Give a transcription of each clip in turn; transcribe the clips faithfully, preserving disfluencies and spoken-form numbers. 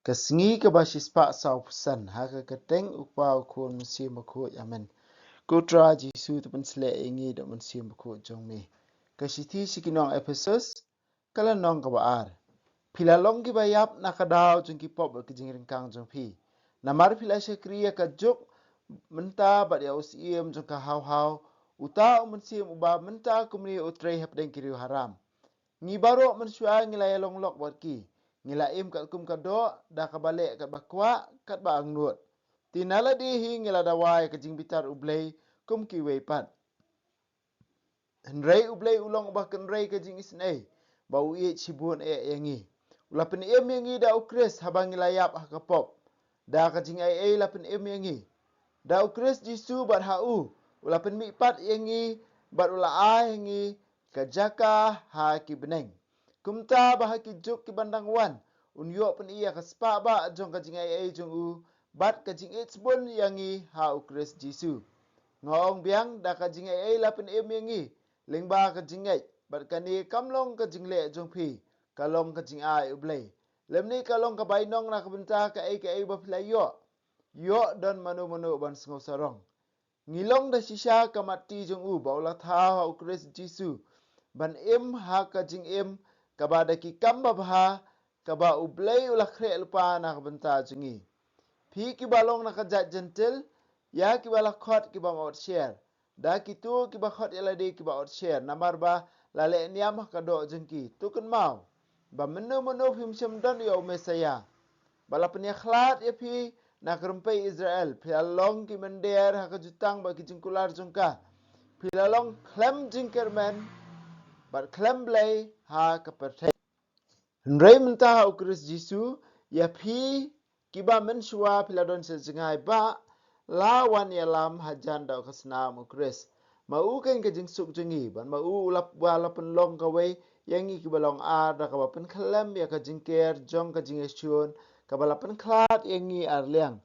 Ka sngi kaba shispah saw phew san, ha ka kyrteng U Kpa, U Khun, U Mynsiem Bakhuid. Amen. Ko Trai Jisu, to pynshlur ïa ngi da U Mynsiem Bakhuid jong me. Ka shithi sha ki nong Ephesus, ka lynnong kaba ar. Phi la long kiba ïap na ka daw jong ki pop bad ki jingryngkang jong phi. Namar phi la shakri ïa ka juk mynta bad ïa u syiem jong ka haw haw, uta u mynsiem uba mynta kumne u trei hapdeng ki riew haram. Ngi baroh mynshuwa ngi la ïalong lok bad ki. Ngi la im katkum ka doh, da kaba leh katba kwah, katba angnud. Te na lade hi ngi la dawa ïa ka jingbitar U Blei kum kiwei pat. Hynrei U Blei u long uba kynrei ka jingisynei, ba u ïeit shibun eh ïa ngi. U la pynim ïa ngi da U Khrist haba ngi la ïap ha ka pop. Da ka jingaiei la pynim ïa ngi. Da U Khrist Jisu bad ha u, u la pynmihpat ïa ngi, bad u la ai ha ngi ka jaka ha ki bneng. Kumta ba ha ki juk kiban dang wan, un ïoh pyni ïa ka spah bah jong ka jingaiei jong u, bad ka jingïeit shibun ïa ngi ha U Khrist Jisu. Nga ong biang, da ka jingaiei la pynim ïa ngi, lyngba ka jingngeit, bad kane kam long ka jingleh jong phi, ka long ka jingai U Blei. Lymne ka long ka bainong na ka bynta kaei kaei ba phi la ïoh. Ïoh don mano mano ban sngew sarong. Ngi long da shisha ka matti jong u ba u la thaw ha U Khrist Jisu, ban im ha ka jingim kaba da ki kam babha, kaba U Blei u la khreh lypa na ka bynta jong ngi. Phi kiba long na ka jait Jentil, ïa kiba la khot kiba ot sher. Da kito kiba khot ïa lade kiba ot sher, namar ba la leh niam ha ka doh jong ki. To kynmaw, ba mynno mynno phim shym don ïa u Messaïah. Ba la pynïakhlad ïa phi na ka rympei Israel, phi la long ki mynder ha ka jutang bad ki jingkular jong ka. Phi la long khlem jingkyrmen bad khlem blei ha ka pyrthei. Hynrei mynta ha U Khrist Jisu, ïa phi kiba mynshuwa phi la don sha jngai bah, la wan ïalam hajan da ka snam U Khrist. Ma u keiñ ka jingsuk jong ngi, bad ma u u la, ba la pynlong kawei ïa ngi kiba long ar, da kaba pynkhlem ïa ka jingker jong ka jingïashun, kaba la pynkhlad ïa ngi ar liang.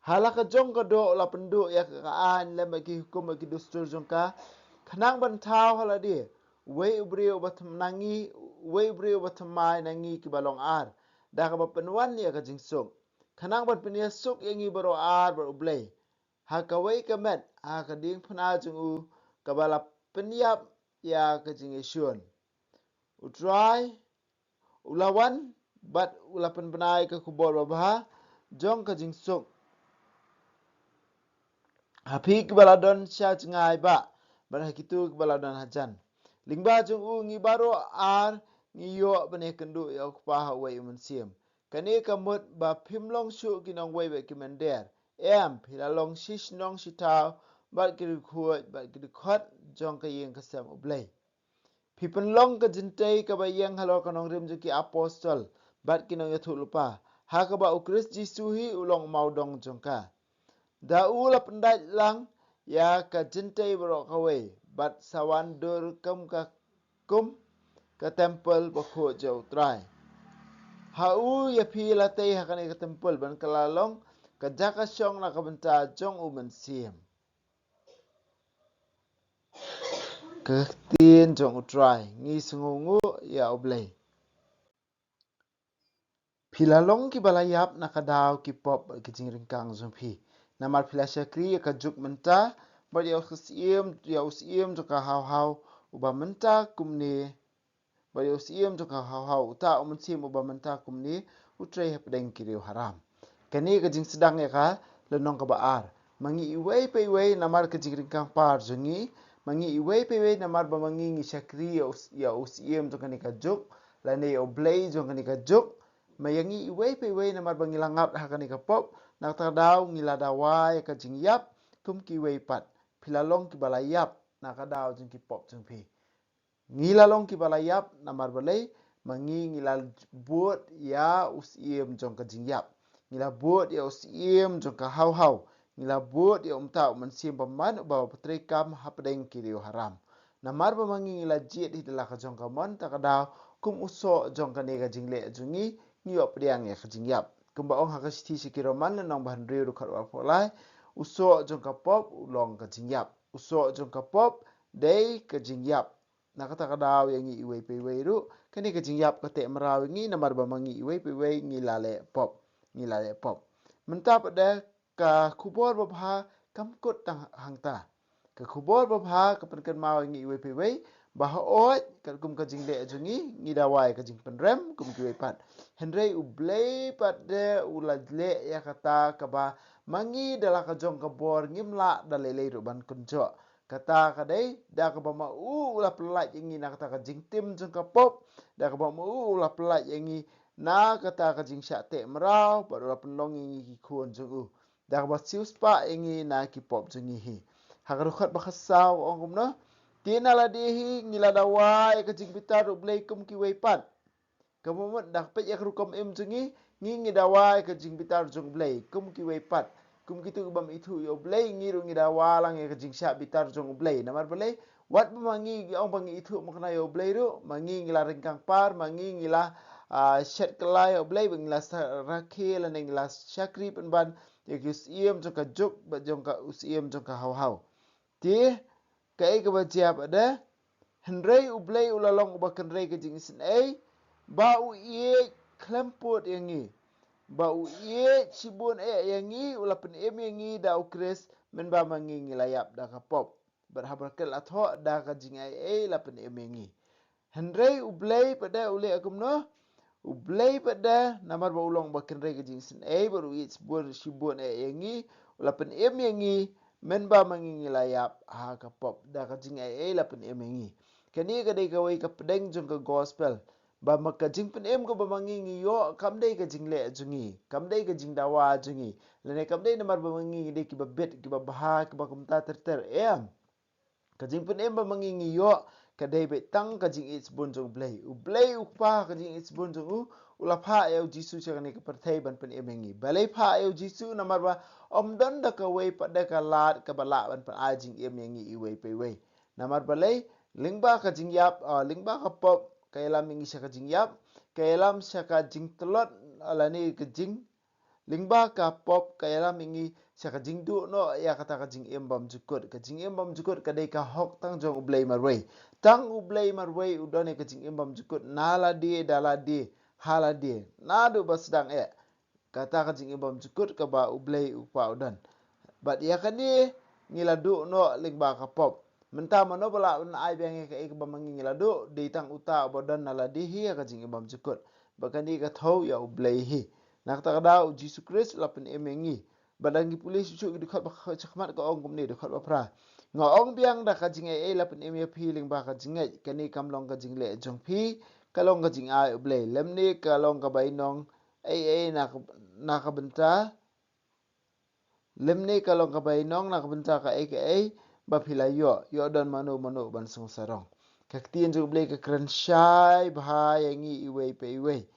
Ha la ka jong ka doh u la pynduh ïa ka aiñ lem bad ki hukum bad ki dustur jong ka, khnang ban thaw ha lade uwei u briew uba thymmai na ngi, uwei u briew uba thymmai na ngi kiba long ar, da kaba pynwan ïa ka jingsuk. Khnang ban pynïasuk ïa ngi baroh ar bad U Blei ha kawei ka met, ha ka diengphna jong u, kaba la pynïap ïa ka jingïashun. U Trai u la wan bad u la pynbna ïa ka khubor babha jong ka jingsuk ha phi kiba la don sha jngai bah, bad ha kito kiba la don hajan. Lyngba jong u ngi baroh ar ngi ïoh ban ïakynduh ïa U Kpa ha uwei u Mynsiem. Kane ka mut ba phim long shuh ki nongwei bad ki mynder. Em, phi la long shi shnong shi thaw bad ki riewkhuid bad ki dkhot jong ka ïing ka sem U Blei. Phi pynlong ka jyntei kaba ïeng halor ka nongrim jong ki apostol bad ki nongïathuhlypa, ha kaba U Khrist Jisu hi u long u mawdong jong ka. Da u la pyndait lang ïa ka jyntei baroh kawei, bad sa wan dur kum ka, kum ka templ bakhuid jong U Trai. Ha u ïa phi la tei ha kane ka templ ban ka la long ka jaka shong na ka bynta jong U Mynsiem. Ka ktien jong U Trai. Ngi sngewnguh ïa U Blei. Phi la long kiba la ïap na ka daw ki pop bad ki jingryngkang jong phi. Namar phi la shakri ïa ka juk mynta, bad ïa u syiem, ïa u syiem jong ka haw haw, uba mynta kumne, bad ïa u syiem jong ka haw haw, uta u Mynsiem uba mynta kumne u trei hapdeng ki riew haram. Kane ka jingsdang ïa ka lynnong kaba ar. Ma ngi iwei pa iwei namar ka jingryngkang par jong ngi, ma ngi iwei pa iwei namar ba ma ngi ngi shakri ïa u, ïa u syiem jong kane ka juk, lane ïa U Blei jong kane ka juk. Ma ïa ngi iwei pa iwei namar ba ngi la ngat ha kane ka pop, na kata ka daw ngi la dawa ïa ka jingïap kum kiwei pat. Phi la long kiba la ïap na ka daw jong ki pop jong phi. Ngi la long kiba la ïap namar balei, ma ngi ngi la bud ïa u syiem jong ka jingïap. Ngi la bud ïa u syiem jong ka haw haw. Ngi la bud ïa u Mynsiem Bakhuid uba, uba trei kam hapdeng ki riew haram. Namar ba ma ngi ngi la jied hi da la ka jong ka mon, ta ka daw kum u soh jong kane ka jingleh jong ngi, ngi ïoh pdiang ïa ka jingïap. Kumba ong ha ka shithi sha ki Roman lynnong ba hynriew dkhot arphew lai, u soh jong ka pop u long ka jingïap. U soh jong ka pop dei ka jingïap. Na kata ka daw ïa ngi iwei pa iwei ruh, kane ka jingïap ka teh mraw ïa ngi namar ba ma ngi iwei pa iwei ngi la leh pop. Ngi la leh pop. Mynta pat de ka khubor babha kam kut tang hangta. Ka khubor babha ka pynkynmaw ïa ngi iwei pa iwei ba hooid katkum ka jingleh jong ngi, ngi dawa ïa ka jingpynrem kum kiwei pat. Hynrei U Blei pat de u la leh ïa kata kaba ma ngi da la ka jong ka bor ngim lah da lei lei ruh ban kynjoh. Kata ka dei da kaba ma u u la pyllait ïa ngi na kata ka jingtim jong ka pop, da kaba ma u u la pyllait ïa ngi na kata ka jingshah teh mraw, bad u la pynlong ïa ngi ki khun jong u. Da kaba siewspah ïa ngi na ki pop jong ngi hi. Ha ka dkhot ba khatsaw ong kumno: Te na lade hi ngi la dawa ïa ka jingbitar U Blei kum kiwei pat. Kaba mut da ka peit ïa ka rukom im jong ngi, ngi ngi dawa ïa ka jingbitar jong U Blei kum kiwei pat. Kum kito ki bym ithuh ïa U Blei, ngi ruh ngi dawa lang ïa ka jingshah bitar jong U Blei. Namar balei? Wat ba ma ngi ngi ong ba ngi ithuh makna ïa U Blei ruh, ma ngi ngi la ryngkang par, ma ngi ngi la ah, shet kylla ïa U Blei, ba ngi la sa rakhe lane ngi la shakri pynban ïa ki u syiem jong ka juk bad jong ka u syiem jong ka haw haw. Te kaei kaba jia pat de? Hynrei U Blei u la long uba kynrei ka jingisynei, ba u ïeit khlem pud ïa ngi, ba u ïeit shibun eh ïa ngi, u la pynim ïa ngi da U Khrist, mynba ma ngi ngi la ïap da ka pop. Bad haba la klet la thoh, da ka jingai-ei la pynim ïa ngi. Hynrei U Blei pat de u leh kumno? U Blei pat de namar ba u long ba kynrei ka jingisynei, bad u ïeit shibun shibun eh ïa ngi, u la pynim ïa ngi, mynba ma ngi ngi la ïap ha ka pop, da ka jingai-ei la pynim ïa ngi. Kane ka dei kawei ka pdeng jong ka gospel. Ba ma ka jingpynim kaba ma ngi ngi ïoh, kam dei ka jingleh jong ngi, kam dei ka jingdawa jong ngi, lane kam dei namar ba ma ngi ngi dei kiba bit, kiba bha, kiba kumta ter ter, em. Ka jingpynim ba ma ngi ngi ïoh, ka dei beit tang ka jingïeit shibun jong U Blei. U Blei U Kpa, ka jingïeit shibun jong u, u la phah ïa U Jisu sha kane ka pyrthei ban pynim ïa ngi. Balei phah ïa U Jisu? Namar ba ym don da kawei pat de ka lad kaba lah ban pyn-ai jingim ïa ngi iwei pa iwei. Namar balei? Lyngba ka jingïap, ah, lyngba ka pop, ka ïalam ïa ngi sha ka jingïap, ka ïalam sha ka jingtlot, ah, lane ka jing, lyngba ka pop ka ïalam ïa ngi sha ka jingduh noh ïa kata ka jingim bymjukut. Ka jingim bymjukut ka dei ka hok tang jong U Blei marwei. Tang U Blei marwei u don ïa ka jingim bymjukut na lade da lade ha lade, naduh ba sdang eh. Kata ka jingim bymjukut kaba U Blei U Kpa u don. Bad ïa kane ngi la duh noh lyngba ka pop. Mynta mano ba lah ban ai biang ïa kaei kaba ma ngi ngi la duh? Dei tang uta uba don na lade hi ïa ka jingim bymjukut. Bad kane ka thew ïa U Blei hi. Na kata ka daw U Jisu Khrist u la pynim ïa ngi. Bad lada ngi pule shuh shuh ki dkhot ba kha-, shakhmat ka ong kumne, dkhot ba phra: Nga ong biang da ka jingai-ei la pynim ïa phi lyngba ka jingngeit, kane kam long ka jingleh jong phi, ka long ka jingai U Blei, lymne ka long ka bainong ei ei na ka, na ka bynta, lymne ka long ka bainong na ka bynta kaei kaei ba phi la ïoh, ïoh don mano mano ban sngewsarong. Ka ktien jong U Blei ka kren shai bha ïa ngi iwei pa iwei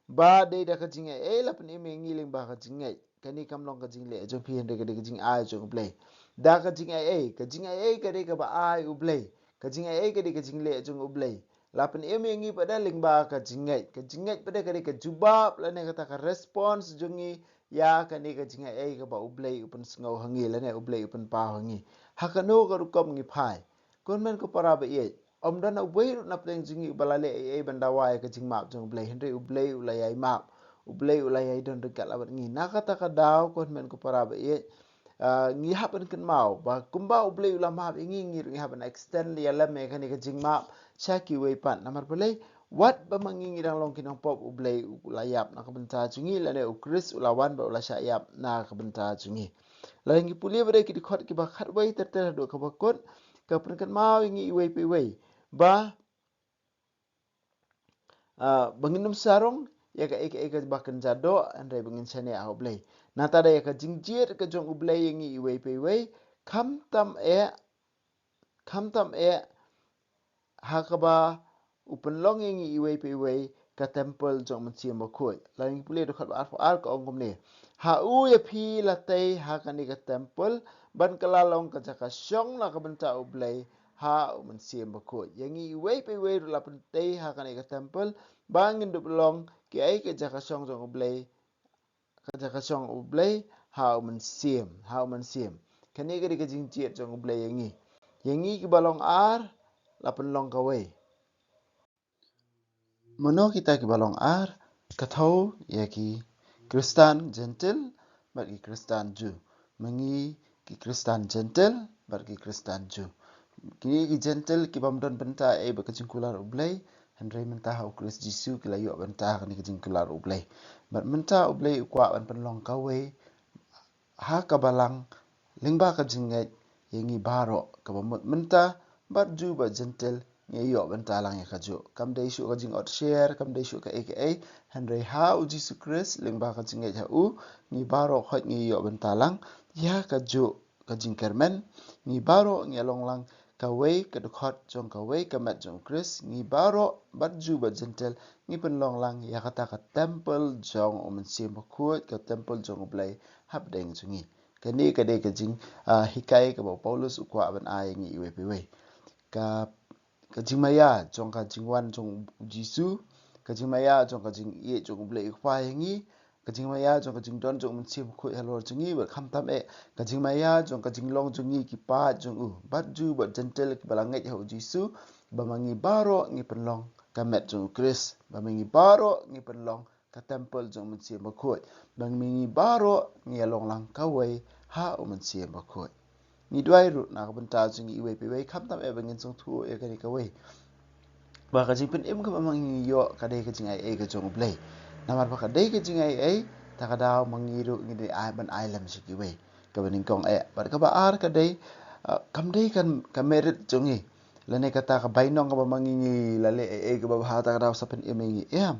ba dei da ka jingai-ei la pynim ïa ngi lyngba ka jingngeit. Kane kam long ka jingleh jong phi, hynrei ka dei ka jingai jong U Blei. Da ka jingai-ei, ka jingai-ei ka dei kaba ai U Blei. Ka jingai-ei ka dei ka jingleh jong U Blei. La pynim ïa ngi pat de lyngba ka jingngeit. Ka jingngeit pat de ka dei ka jubab lane kata ka response jong ngi ïa kane ka jingai-ei kaba U Blei u pynsngew ha ngi lane U Blei u pynpaw ha ngi. Ha kano ka rukom ngi phai? Ko hynmen ko para ba ïeit, ym don uwei ruh na pdeng jong ngi uba la leh ei ei ban dawa ïa ka jingmap jong U Blei, hynrei U Blei u la ïai map. U Blei u la ïai don ryngkat la bad ngi. Na kata ka daw, ko hynmen ko para ba ïeit, ah, ngi hap ban kynmaw ba kumba U Blei u la map ïa ngi, ngi ruh ngi hap ban extend ïa lem ïa kane ka jingmap sha kiwei pat. Namar balei? Wat ba ma ngi ngi dang long ki nongpop, U Blei u la ïap na ka bynta jong ngi, lane U Khrist u la wan bad u la shah ïap na ka bynta jong ngi. Lada ngi pule ba dei ki dkhot kiba khatwei ter ter haduh kaba kut, ka pynkynmaw ïa ngi iwei pa iwei ba, ah, ba ngin ym sarong ïa kaei kaei kaba kynja doh, hynrei ba ngin shaniah ha U Blei. Nangta da ïa ka jingjied ka jong U Blei ïa ngi iwei pa iwei, khamtam eh, khamtam eh ha kaba u pynlong ïa ngi iwei pa iwei ka templ jong U Mynsiem Bakhuid. Lada ngi pule dkhot ba arphew ar ka ong kumne: Ha u ïa phi la tei ha kane ka templ ban ka la long ka jaka shong na ka bynta U Blei ha U Mynsiem Bakhuid. Ïa ngi iwei pa iwei ruh la pyntei ha kane ka templ ba ngin dup long kiei, ka jaka shong jong U Blei, ka jaka shong U Blei ha U Mynsiem, ha U Mynsiem. Kane ka dei ka jingjied jong U Blei ïa ngi. Ïa ngi kiba long ar, la pynlong kawei. Mano kita kiba long ar? Ka thew ïa ki Khristan Jentil bad ki Khristan Ju. Ma ngi ki Khristan Jentil bad ki Khristan Ju. Kine ki Jentil ki bym don bynta ei bad ka jingkular U Blei, hynrei mynta ha U Khrist Jisu ki la ïoh bynta ha kane ka jingkular U Blei. Bad mynta U Blei u kwah ban pynlong kawei ha ka balang lyngba ka jingngeit ïa ngi baroh, kaba mut mynta bad Ju bad Jentil ngi ïoh bynta lang ïa kajuh. Kam dei shuh ka jingot sher, kam dei shuh kaei kaei, hynrei ha U Jisu Khrist lyngba ka jingngeit ha u, ngi baroh khoit ngi ïoh bynta lang ïa kajuh ka jingkyrmen. Ngi baroh ngi long lang kawei ka dkhot jong kawei ka met jong U Khrist. Ngi baroh bad Ju bad Jentil ngi pynlong lang ïa kata ka templ jong U Mynsiem Bakhuid, ka templ jong U Blei hapdeng jong ngi. Kane ka dei ka jing, ah, hikai kaba u Paulus u kwah ban ai ïa ngi iwei pa iwei. Ka, ka jingmaïa jong ka jingwan jong U Jisu, ka jingmaïa jong ka jingïeit jong U Blei U Kpa ïa ngi, ka jingmaïa jong ka jingdon jong U Mynsiem Bakhuid halor jong ngi, bad khamtam eh ka jingmaïa jong ka jinglong jong ngi ki paid jong u, bad Ju bad Jentil kiba la ngeit ha U Jisu, ba ma ngi baroh ngi pynlong ka met jong U Khrist, ba ma ngi baroh ngi pynlong ka templ jong U Mynsiem Bakhuid, ba ma ngi baroh ngi ïa long lang kawei ha U Mynsiem Bakhuid. Ngi duwai ruh na ka bynta jong ngi iwei pa iwei, khamtam eh ba ngin sngewthuh ïa kane kawei, ba ka jingpynim kaba ma ngi ïoh ka dei ka jingaiei ka jong U Blei. Namar ba ka dei ka jingaiei, ta ka daw ma ngi ruh ngi dei ai ban ai lem sha kiwei. Kaba nyngkong eh, bad kaba ar ka dei, ah, kam dei kan ka merit jong ngi, lane kata ka bainong kaba ma ngi ngi la leh ei ei kaba bha ta ka daw sa pynim ïa ngi, em.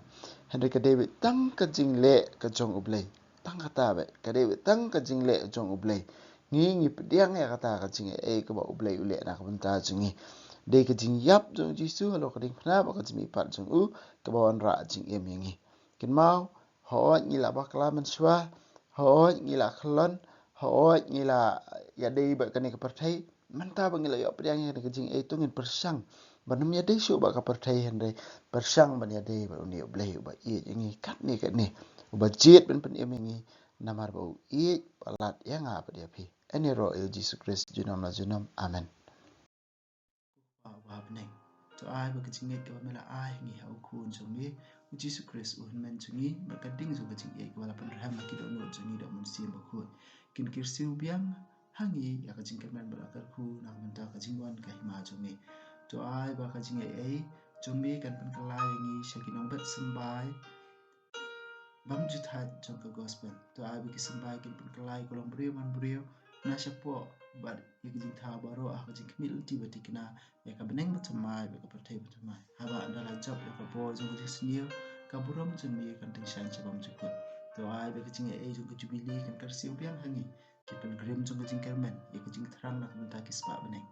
Hynrei ka dei beit tang ka jingleh ka jong U Blei. Tang kata beit, ka dei beit tang ka jingleh jong U Blei. Ngi ngi pdiang ïa kata ka jingaiei kaba U Blei u leh na ka bynta jong ngi. Dei ka jingïap jong U Jisu halor ka diengphna bad ka jingmihpat jong u kaba wanrah jingim ïa ngi. Kynmaw, hooid ngi la bakla mynshuwa, hooid ngi la khlon, hooid ngi la ïadei bad kane ka pyrthei. Mynta ba ngi la ïoh pdiang ïa kane ka jingaiei, to ngin pyrshang ban ym ïadei shuh bad ka pyrthei, hynrei pyrshang ban ïadei bad une U Blei uba ïeit ïa ngi katne katne, uba jied ban pynim ïa ngi, namar ba u ïeit palat ïa nga bad ïa phi. Ïaroh ïa U Jisu Khrist junom la junom. Amen. Ko Kpa uba ha bneng, to ai ba ka jingngeit kaba me la ai ha ngi ha U Khun jong me U Jisu Khrist, U Hynmen jong ngi, bad ka ding jong ka jingïeit kaba la pynrhem ha ki dohnud jong ngi da U Mynsiem Bakhuid, kin kyrsiew biang ha ngi ïa ka jingkyrmen bad la kyrkhu na ka bynta ka jingwan ka hima jong me. To ai ba ka jingaiei jong me kan pynkylla ïa ngi sha ki nongbet symbai bymjukthait jong ka gospel. To ai ba ki symbai kin pynkylla ïa ka longbriew manbriew na shapoh bad ïa ki jingthaw baroh ha ka jingkhmih lynti ba thikna ïa ka bneng bathymmai bad ka pyrthei bathymmai. Haba ynda la jop ïa ka bor jong ka jingsniew, ka burom jong me kan tyngshaiñ sha bymjukut. To ai ba ka jingaiei jong ka jubili kan kyrsiew biang ha ngi, ki pilgrim jong ka jingkyrmen, ïa ka jingthrang na ka bynta ki spah bneng.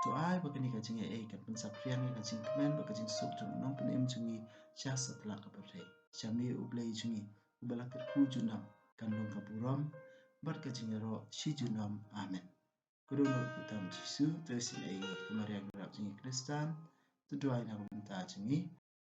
To ai ba kane ka jingaiei kan pynsaphriang ïa ka jingkmen bad ka jingsuk jong u Nongpynim jong ngi sha satlak ka pyrthei. Sha me U Blei jong ngi uba la kyrkhu junom, kan long ka burom bad ka jingïaroh shi junom. Amen. Ko dohnud kyrteng Jisu, to isynei ïa ngi, ko Maria nongrep jong ngi Khristan, to duwai na ka bynta jong ngi.